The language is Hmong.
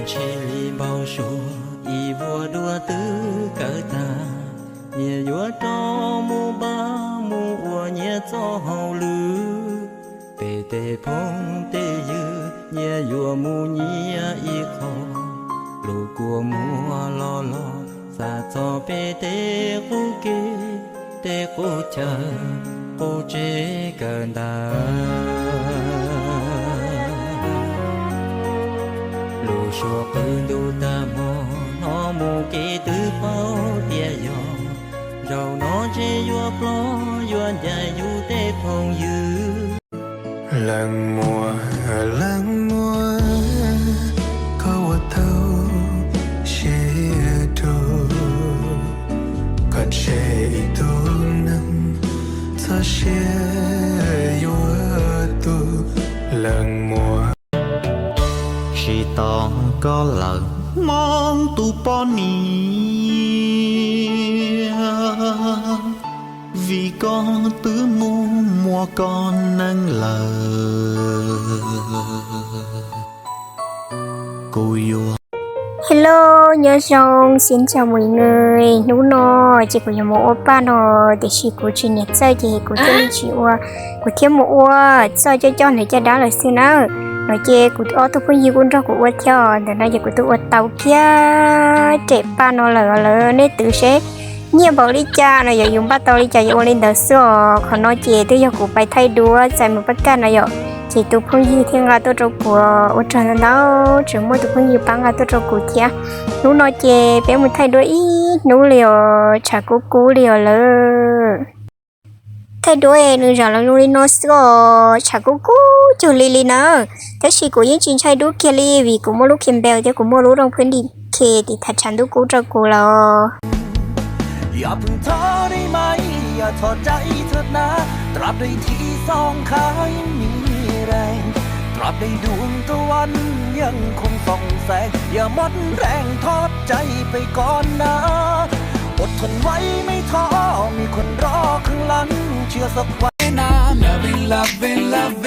Tsheb li npau suav ib vuag dua twb kawg tag, nyias yuav rov mus npaj mus ua nyias txoj hauj lwm. Peb tej phooj tej ywg nyias yuav mus nyias ib qho, lub kua muag los los xa txog peb tej qub kev, tej qub chaw, qub tsev kawg ntawd. Lub suab qw ntuj tag hmo, hnov mus kev twb paub tias yog, zaum no ntshe yuav plob yuav ncaim yus tej phooj ywg. Leej muam, leej muam, koj ua tau siab rau, koj tseg ib tug neeg txoj sia yuav tu, leej muam. Tsis tos koj lawm hmoob tus poj niam, vim koj twb mus muaj koj neeg lawm. Kuv yuav Hello, nyob zoo, xin chào mọi người. Hnub no ces kuv yuav mus ua paj no, tiam sis kuv tsis nyiam txawj ces kuv thiaj li tsis ua. Kuv thiaj mus ua txoj coj coj ntawm caj dab lawm xwb na. No ces kuv ob tug phooj ywg kuj nrog kuv ua thiab, ntawm no ces kuv twb ua tau kiag rem paj no lawm. Lawv nej twv seb nyiaj npaum li cas no, yog yus npaj tau li cas yus ua li ntawd xwb os. Qhov no ces twb yog kuv pais thaij duab txais mus pab kaj no yom, ces tus phooj ywg thiaj nqa tuaj rau kuv. Ua tsaug ntau ntau, tseem muaj tus phooj ywg pab nqa tuaj rau kuv thiab. Hnub no ces peb mus thaij duab ib hnub li os, tshav kub kub li os lawm. Thaij duab nws zam loo li no xwb os, tshav kub kub cuag li li na. Tab sis kuv yeej tsis ntshai dub kiag li vim kuv muaj lub Campbell thiab kuv muaj lub rooj phwb D K tiv thaiv tshav ntuj kub rau kuv lawm. อย่าเพิ่งท้อได้ไหม อย่าถอดใจเถิดนา ตราบใดที่สองข้างยังมีแรง ตราบใดดวงตะวันยังคงส่องแสง อย่าหมดแรงทอดใจไปก่อนนะ อดทนไว้ไม่ท้อ มีคนรอข้างหลัง เชื่อสักวัน Loving, loving, loving